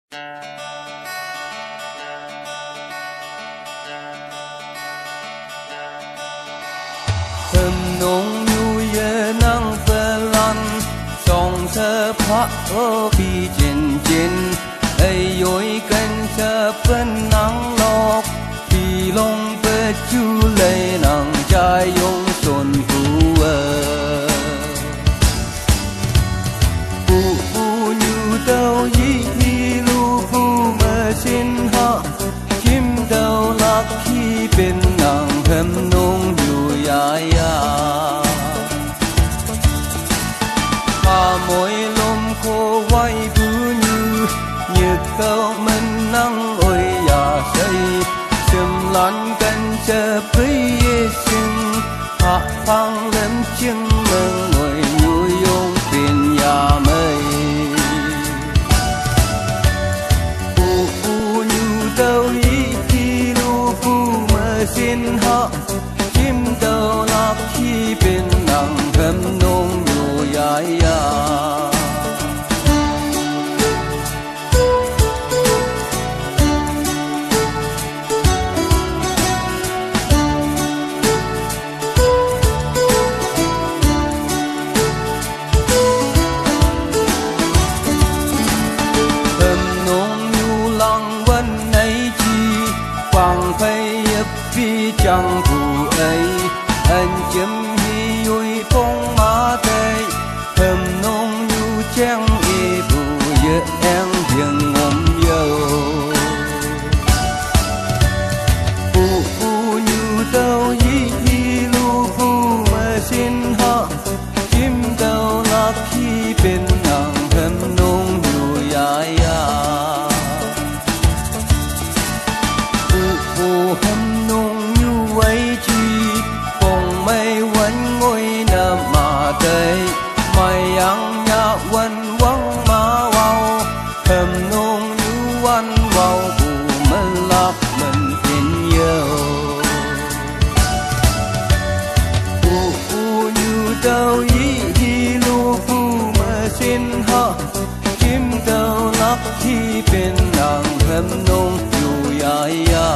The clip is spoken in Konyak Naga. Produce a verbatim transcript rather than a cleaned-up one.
Hemnung yu ye nang pelan, song sepak o pi jin jin, ei yoi ken sepen nang lok, pi long peju lei nang jai yong sun hue. Pu pu nyu tau yi hi lu pu mesin ha, kim tau lak hi pin nang hem nung yu ya ya. Ha moi lom ko wai bu nyu, nyek tau men nang oi ya sei, sem lan kan se pei ye sing, ha pang lem ching meng oi nyu yong pin ya mei. Pu pu nyu tau yi ki lu pu mesin ha, kim tau lak hi pin nang hem nung yu ya ya. Hem nung yu lang wan nei chi, pang phei yep pi chang bu ei, an chim hi yui pong ma tei, hem nung yu cheng e bu ye eng hieng ngom yo. Pu pu nyu tau yi hi lu pu mesin ha, kim tau lak hi pin nang hem nung yu ya ya. Pu pu hem nung yu wai chi, pong mei wan ngoi na ma tei, mai yang nya wan wang ma wau, hem nung yu wan wau bu men lak men in yo. Pu pu nyu tau yi hi lu pu mesin ha, kim tau lak hi pin nang hem nung yu ya ya.